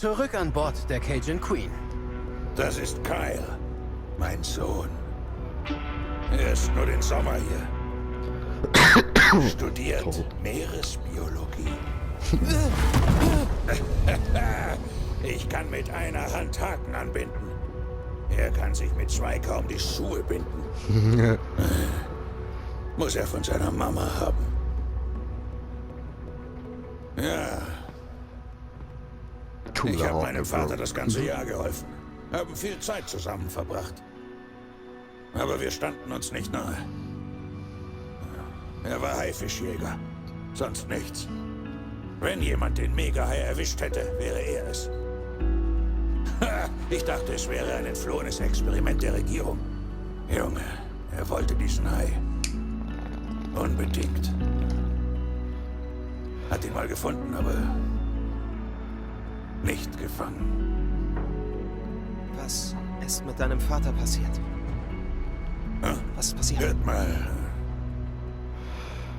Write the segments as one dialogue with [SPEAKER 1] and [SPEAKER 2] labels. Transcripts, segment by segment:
[SPEAKER 1] Zurück an Bord der Cajun Queen.
[SPEAKER 2] Das ist Kyle, mein Sohn. Er ist nur den Sommer hier. Studiert Meeresbiologie. Ich kann mit einer Hand Haken anbinden. Er kann sich mit zwei kaum die Schuhe binden. Muss er von seiner Mama haben. Ja. Ich habe meinem Vater das ganze Jahr geholfen. Haben viel Zeit zusammen verbracht. Aber wir standen uns nicht nahe. Er war Haifischjäger. Sonst nichts. Wenn jemand den Megahai erwischt hätte, wäre er es. Ich dachte, es wäre ein entflohenes Experiment der Regierung. Junge, er wollte diesen Hai. Unbedingt. Hat ihn mal gefunden, aber nicht gefangen.
[SPEAKER 3] Was ist mit deinem Vater passiert? Was ist passiert?
[SPEAKER 2] Hört mal.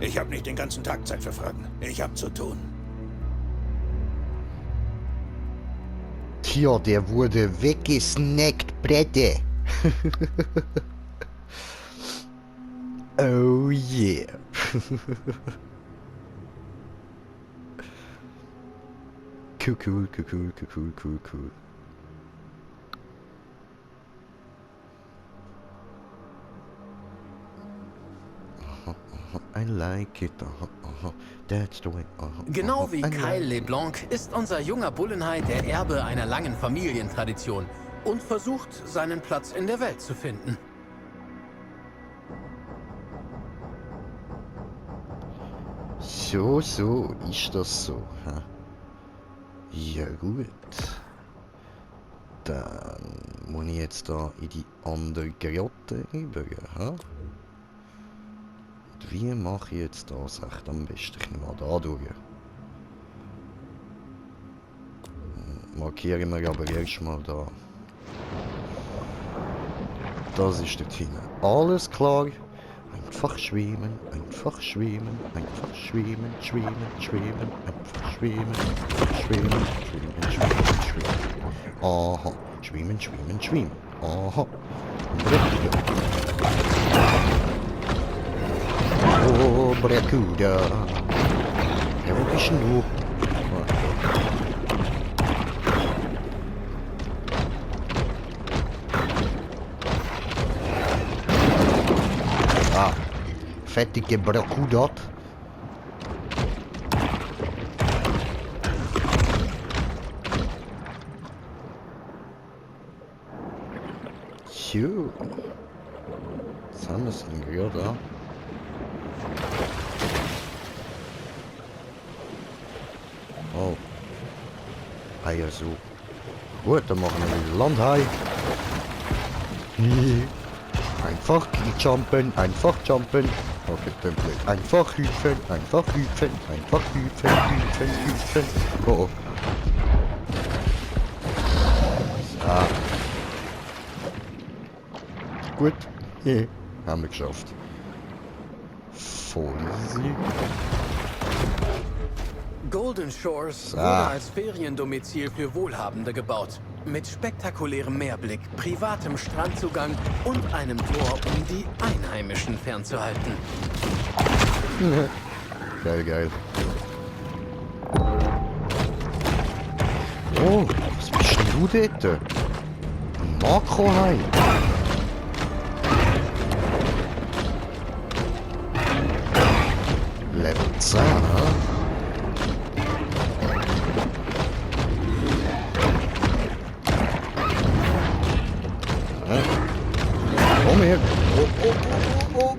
[SPEAKER 2] Ich habe nicht den ganzen Tag Zeit für Fragen. Ich habe zu tun.
[SPEAKER 4] Tja, der wurde weggesnackt, Brette. Oh yeah. Cool. I like it. That's the way.
[SPEAKER 1] Genau wie Kyle LeBlanc ist unser junger Bullenhai der Erbe einer langen Familientradition und versucht, seinen Platz in der Welt zu finden.
[SPEAKER 4] So ist das so. Ha? Ja gut. Dann muss ich jetzt da in die andere Grotte über. Ha? Und wie mache ich jetzt das echt am besten? Ich nehme mal da durch. Markieren wir aber erstmal da. Das ist dort hinten. Alles klar. Einfach schwimmen, einfach schwimmen, einfach schwimmen, einfach schwimmen. Aha, schwimmen. Aha. Oh, Bracuda. Ja, wo bist denn du? Fettige Bracudat. So. Was haben wir denn gehört, da? Oh. Eier so. Gut, dann machen wir wieder Landhai. Einfach jumpen. Okay, Template. Einfach hüpfen. Oh. So. Gut. Yeah. Haben wir geschafft. Voll easy.
[SPEAKER 1] Golden Shores wurde als Feriendomizil für Wohlhabende gebaut. Mit spektakulärem Meerblick, privatem Strandzugang und einem Tor, um die Einheimischen fernzuhalten.
[SPEAKER 4] Geil. Oh, was bist denn du dort? Ein Makrohai. Level 10, Komm her.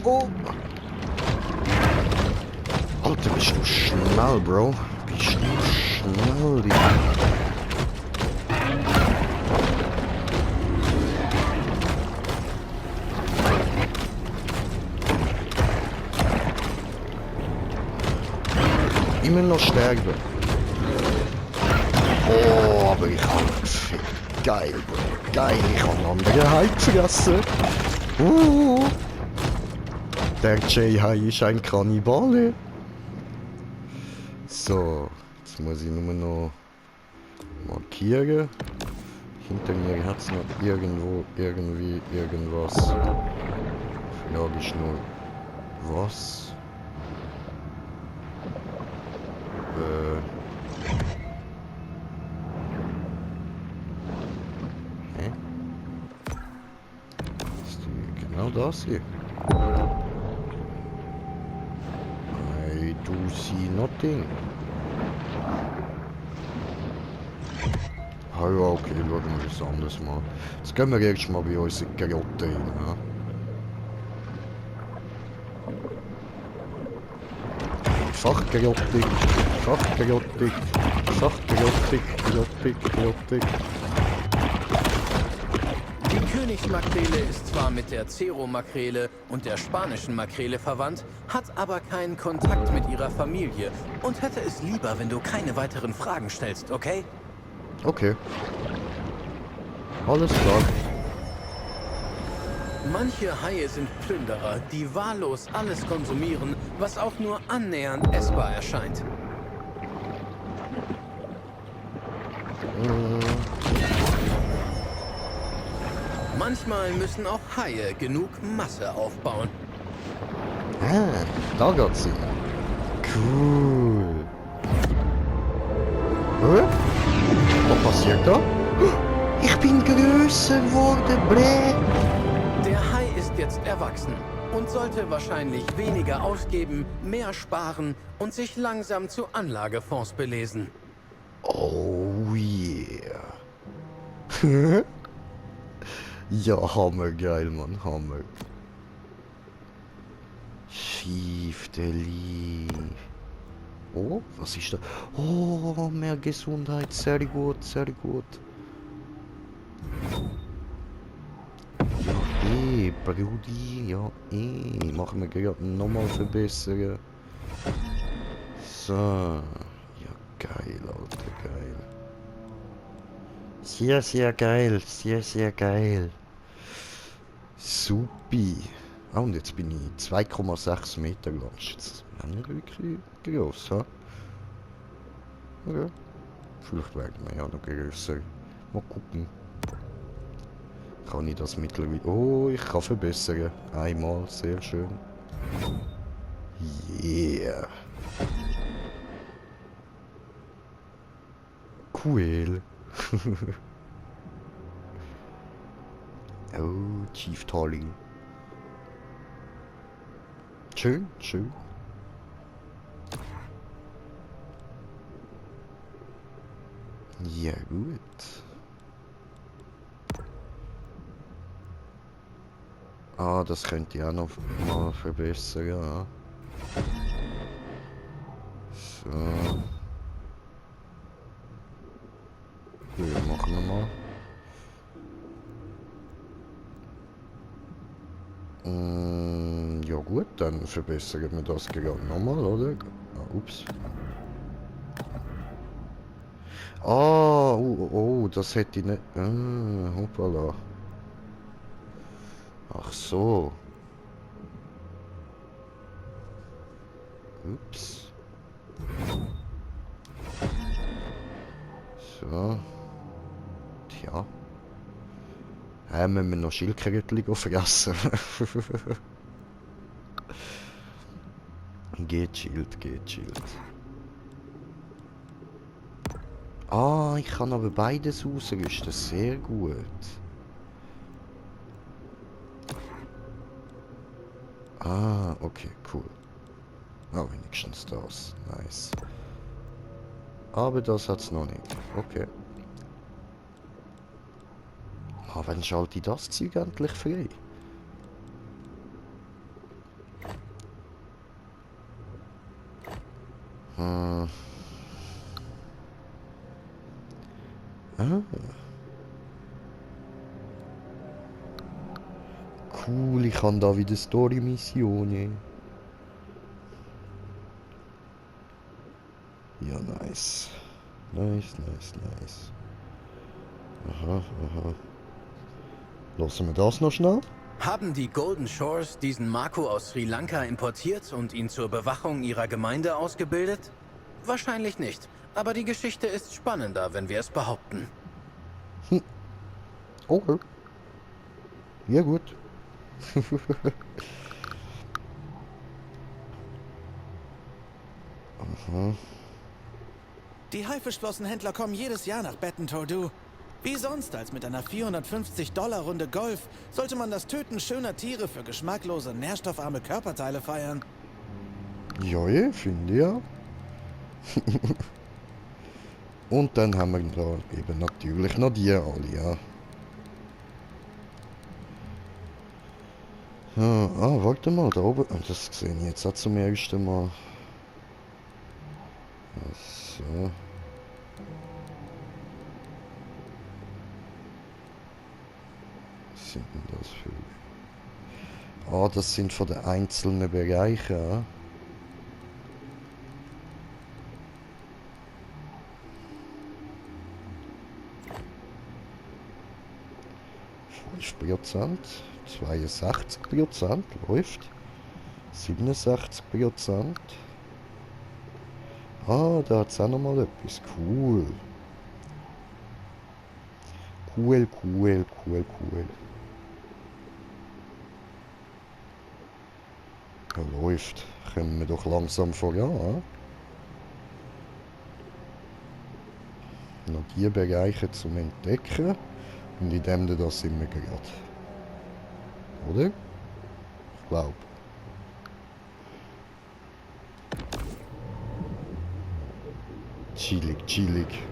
[SPEAKER 4] Oh. Alter, bist du schnell, Bro. Bist du schnell, die. Immer noch stärker. Oh, aber ich habe geil, Bro. Geil, ich habe einen anderen Hai gefressen. Der J-Hai ist ein Kannibale. So, jetzt muss ich nur noch markieren. Hinter mir hat es noch irgendwo, irgendwie, irgendwas. Frage ich nur, was? Hä? Ist die genau das hier? I do see nothing. Ah ja, okay, schauen wir das anders mal. Jetzt gehen wir erst mal bei unseren Karotten rein. Ja? Fachkarotik, Fachkarotik, Fachkarotik, Karotik.
[SPEAKER 1] Die Königsmakrele ist zwar mit der Zero-Makrele und der spanischen Makrele verwandt, hat aber keinen Kontakt mit ihrer Familie und hätte es lieber, wenn du keine weiteren Fragen stellst, okay?
[SPEAKER 4] Okay. Alles klar.
[SPEAKER 1] Manche Haie sind Plünderer, die wahllos alles konsumieren, was auch nur annähernd essbar erscheint. Manchmal müssen auch Haie genug Masse aufbauen.
[SPEAKER 4] Ah, da geht's hin. Cool. Hä? Was passiert da? Ich bin größer geworden, bläh.
[SPEAKER 1] Der Hai ist jetzt erwachsen und sollte wahrscheinlich weniger ausgeben, mehr sparen und sich langsam zu Anlagefonds belesen.
[SPEAKER 4] Oh yeah. Ja, hammergeil, Mann, Hammer. Schiefdeli. Oh, was ist da? Oh, mehr Gesundheit, sehr gut, sehr gut. Ja, Brudi, ja, machen wir gerade nochmal verbessern. So, ja, geil, Alter, geil. Sehr, sehr geil, sehr, sehr geil. Supi. Ah, und jetzt bin ich 2,6 Meter lang. Das ist nicht wirklich groß, ha? Okay. Vielleicht werden wir ja noch größer. Mal gucken. Kann ich das mittlerweile... Oh, ich kann verbessern. Einmal, sehr schön. Yeah. Cool. Oh, Chief Tarling. Schön, schön. Ja, gut. Ah, das könnte ich auch noch mal verbessern, ja. So. Ja, machen wir mal. Ja gut, dann verbessern wir das gerade nochmal, oder? Ah, ups. Ah, oh, das hätte ich nicht... hoppala. Ach so. Ups. So. Tja. Müssen wir noch Schildkrötchen fressen. Geht chillt, geht chillt. Ah, ich kann aber beides ausrüsten. Sehr gut. Ah, okay, cool. Ah, wenigstens das. Nice. Aber das hat's noch nicht. Okay. Ah, wann schalte ich das Zeug endlich frei? Ah. Cool, ich habe da wieder Story-Missionen. Ja, nice. Nice. Aha. Lassen wir das noch schnell?
[SPEAKER 1] Haben die Golden Shores diesen Mako aus Sri Lanka importiert und ihn zur Bewachung ihrer Gemeinde ausgebildet? Wahrscheinlich nicht. Aber die Geschichte ist spannender, wenn wir es behaupten.
[SPEAKER 4] Okay. Ja gut. Aha.
[SPEAKER 5] Die Haifischflossenhändler kommen jedes Jahr nach Baton Tordu. Wie sonst als mit einer $450-Runde Golf sollte man das Töten schöner Tiere für geschmacklose, nährstoffarme Körperteile feiern.
[SPEAKER 4] Ja, finde ja. Und dann haben wir da eben natürlich noch die alle, ja. Warte mal, da oben. Das sehe ich jetzt auch zum ersten Mal. So. Was sind denn das für... das sind von den einzelnen Bereichen, ja. Prozent, 62% läuft, 67%. Da hat es auch nochmal etwas. Cool. Cool. Ja, läuft. Kommen wir doch langsam voran. Noch die Bereiche zum Entdecken. Und in dem da sind wir gerade. Oder? Ich glaube. Chillig.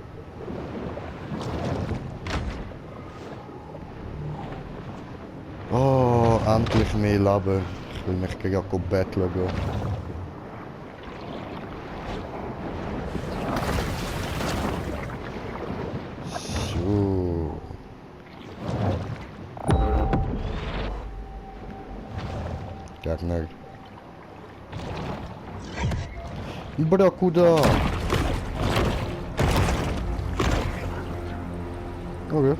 [SPEAKER 4] Oh, endlich mehr Leben. Ich will mich gerade betteln gehen. So. Gegner. Brakuda. Okay.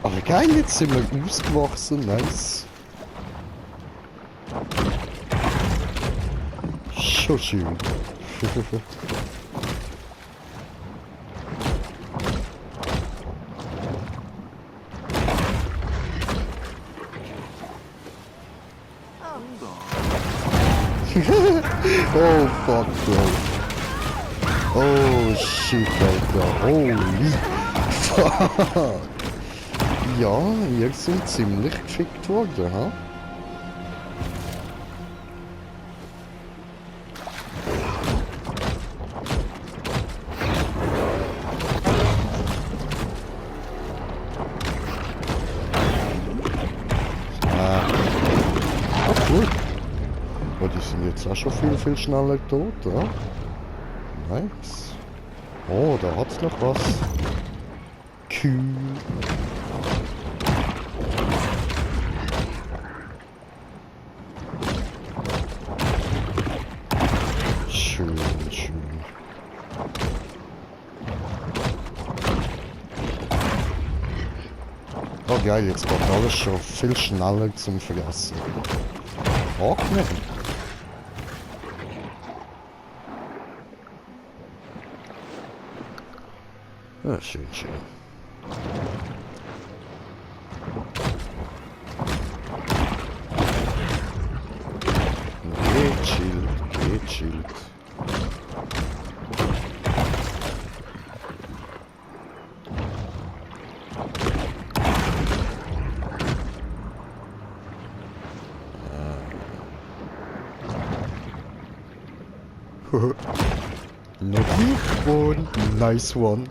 [SPEAKER 4] Aber geil, jetzt sind wir ausgewachsen, nice. Schon schön. Oh fuck, bro. Oh shit, Alter. Holy fuck. Ja, ihr sind ziemlich gefickt worden, ha? Cool. Oh, die sind jetzt auch schon viel schneller tot, ja? Nice. Oh, da hat's noch was. Kühl. Schön. Oh geil, jetzt geht alles schon viel schneller zum Vergessen. Trocknen. Ja, schön. Gechillt. Noch nicht und nice one.